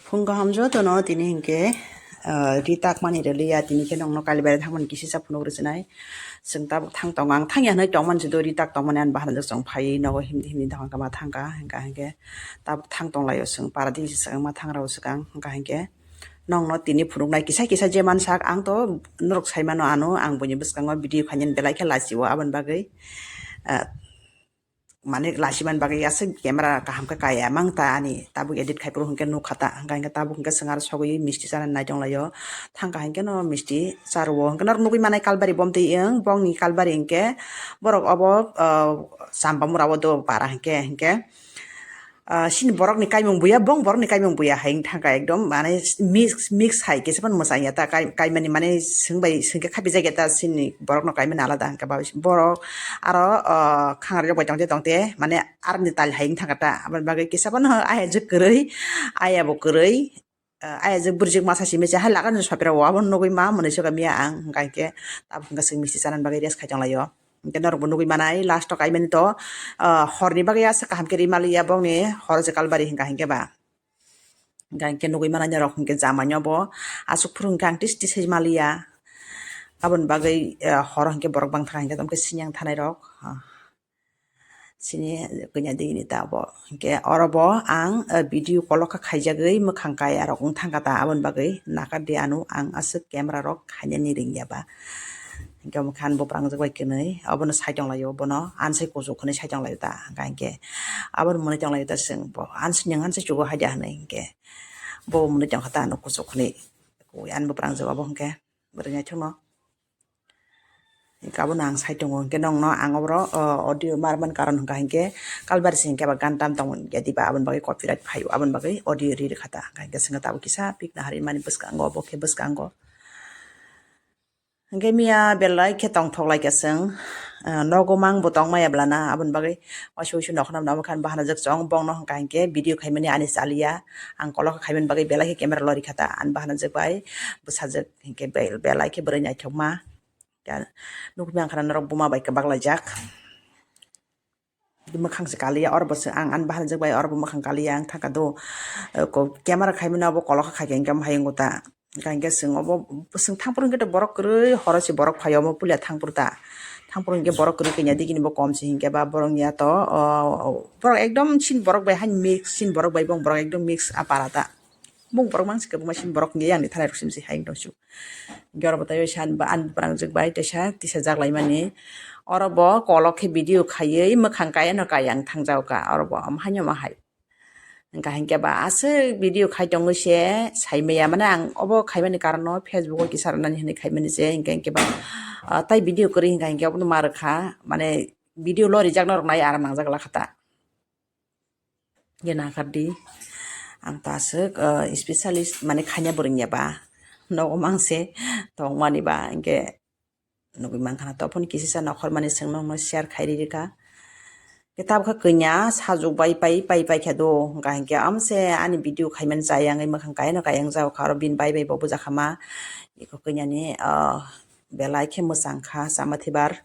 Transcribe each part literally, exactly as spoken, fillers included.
Phung kaham jotono tini hinkhe, ah, ri takmani rwliya, tini khe nongno kalibai thangmani kisi sa phunuk rwchinai. Chwng tabuk thang tongo, ang thangya hinwi tongmani se do ri tak tongmani ani bahanajak chwng phaiwi nogo himdi himdi thangkha ma thangkha, hwnkha hinkhe tabuk thang tonglaio chwng para digi se swkang ma thangrao swkang, hwnkha hinkhe nongno tini phunuknai kisa kisa je mansak ang to norok saimano ano ang buini bwskango video khainani belai khe lachio aboni bagwi, ah, mane lachimani bagwi aswk camera kaham khe kaya mang ta ani tabuk edit khai phuru hinkhe nukha ta, hwnkha hinkhe tabuk hinkhe chwng aro sogwi misti chanani naitong laio, thangkha hinkhe no misti charwo hinkhe norok nugwi manai kalbari bomtwi wng bongni kalbari hinkhe borok obo, ah, Champamura o do para hinkhe hinkhe, ah, sini borokni kaimung buya bong borokni kaimung buya hai wng thangkha ekdom mane mix mix hai kisa phano mwchang ya ta kai kaimani mane swngbai swngkhe khapi jak ya ta sini borokno kaimani alada hinkhe ba borok aro, ah, khangarjak bai tongte tongte mane aroni tal hai wng thangkha ta aboni bagwi kisa phano ayajak kwrwi ayabo kwrwi, ah, ayajak bwrwjak masa simi se hai lagani sopirao abo nugwi ma mwnwi soka miya ang hwnkha hinkhe tabuk hinkhe chwng misti chanani bagwi rest khai tonglaio. Hinkhe norokbo nugwi manai last o kaimani to, ah, horni bagwi aswk kaham khe ri maliya bongni horo je kalbari hwnkha hinkhe ba. Hwnkha hinkhe nugwi manai norok hinkhe jamani obo aswk phuru hinkhe ang tisti sai maliya. Aboni bagwi, ah, horo hinkhe borok bangthang hinkhe tamo khe sinyang thanai rok, ah, sini kanya digini ta obo. Hinkhe oro bo ang, ah, video call o kha khaijagwi mwkhang kaya rok wng thangkha ta aboni bagwi nakar di ano ang aswk camera rok khainani ringya ba. Hinkhe omo khe ani buphrangjak bai kwnwi obono saichong laio bono ansai kuchuk hwnwi saichong laio ta hwnkha hinkhe aboni mwnwi tong laio ta chwng bo ansai nwng ansai chugo haida hwnwi hinkhe bo mwnwi tongkha ta ano kuchuk hwnwi ani buphrangjak obo hinkhe bwrwi naithokno. Hinkhe abono ang sai tongo, hinkhe nongno ang oboro, o, audio marmani karon hwnkha hinkhe kalbari se hinkhe ba gan tam tongmani ya diba, aboni bagwi copyright phaio, aboni bagwi audio ri rwkha ta, hwnkha hinkhe chwngno tabuk kisa pikna harimani bwskango, bo khe bwskango. Hinkhe miya belai khe tongthok lai kha chwng, o, nogo mang bo tongmaya blana, aboni bagwi waisa waisa nokhorno nabo khan bahanajak chwng, bongno hwnkha hinkhe video khaimani ani chaliya, ang kolok khaimani bagwi belai khe camera lori kha ta, ani bahanajak bai bwsajak hinkhe be-, belai khe bwrwi naithokma. Ya, nukmani ang khana norok buma bai kwbak laijak. Mwkhang se kaliya, oro bo se ang ani bahanajak bai oro bo mwkhang kaliya, ang thangkha do, eh, ko-, camera khaimani abo kolok kha kha hinkhe omo hai wngkha ta. Hinkhe chwng obo, chwng thangphuru hinkhe to borok kwrwi horo se borok phaio, omo puila thangphuru ta. Thangphuru hinkhe borok kwrwi kanya digini bo kom se hinkhe ba borok ya to, oh, borok ekdom chini borok bai hai mix, chini borok bai bong borok ekdom mix a para ta. Bung borok mang se kwbangma sini borok nge yang ni thanai rok sim se hai wng tong su. Hinkhe oro bo taiyo san ba ani bwrang jwk bai tesa tisa jak lai mani. Oro bo kolok khe video khaiwi mwkhang kaya no kaya wng thang jak kha oro bo omo hai no omo hai. Hwnkha hinkhe ba aswk video khai tongwi se sai maya mane ang obo khai mani karon no Facebook o kisa rw nani hinwi khai mani se hinkhe hinkhe ba, ah, tai video kwrwi hinkha hinkhe obo no ma rw kha mane video lo rijak norok nai aram nangjak la kha ta. Hinkhe nakardi, ang to aswk, eh, specialist mane khaina bwrwngya ba, nogo mang se tongmani ba, hinkhe nugwi mankha na tophon kisisa nokhormani chwng nokno share khai ri rwkha. Khe tabukha kanya sajwk bai pai pai pai khe do, hwnkha hinkhe amse ani video khaimani chayangwi mwkhang kayano kayang jao kha, oro bini bai bai bo bujakha ma, iko kanyani, ah, belai khe mwchang kha chama thibar.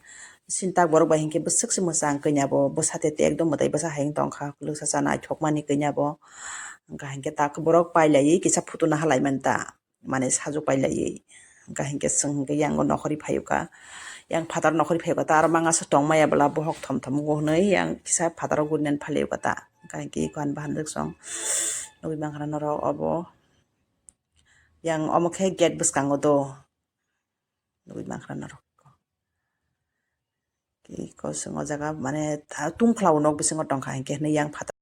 Sintak borok bai hinkhe bwswk se mwchang kanya bo, bwsa te te ekdom mwtai bwsa hai wng tong kha, kwlwksa cha naithok mani kanya bo. Hwnkha hinkhe tak borok pailaiwi kisa photo naha lai mani ta, mane sajwk pailaiwi. Hwnkha hinkhe chwng hinkhe yango nokhorwi phaio kha, yang phataro nokhorwi phaio kha ta, aro mangasa tong maya bwla bohok thom thom wngo hwnwi yang kisa phataro guri nani phalaio kha ta. Hwnkha hinkhe eko ani bahan rwk song nugwi mankha na norok obo. Yang omo khe gate bwskango do. Nugwi mankha norok. Ki kosong o jaga mane, ah, tungphla o nok bisingo tongkha hinkhe hwnwi yang phatar.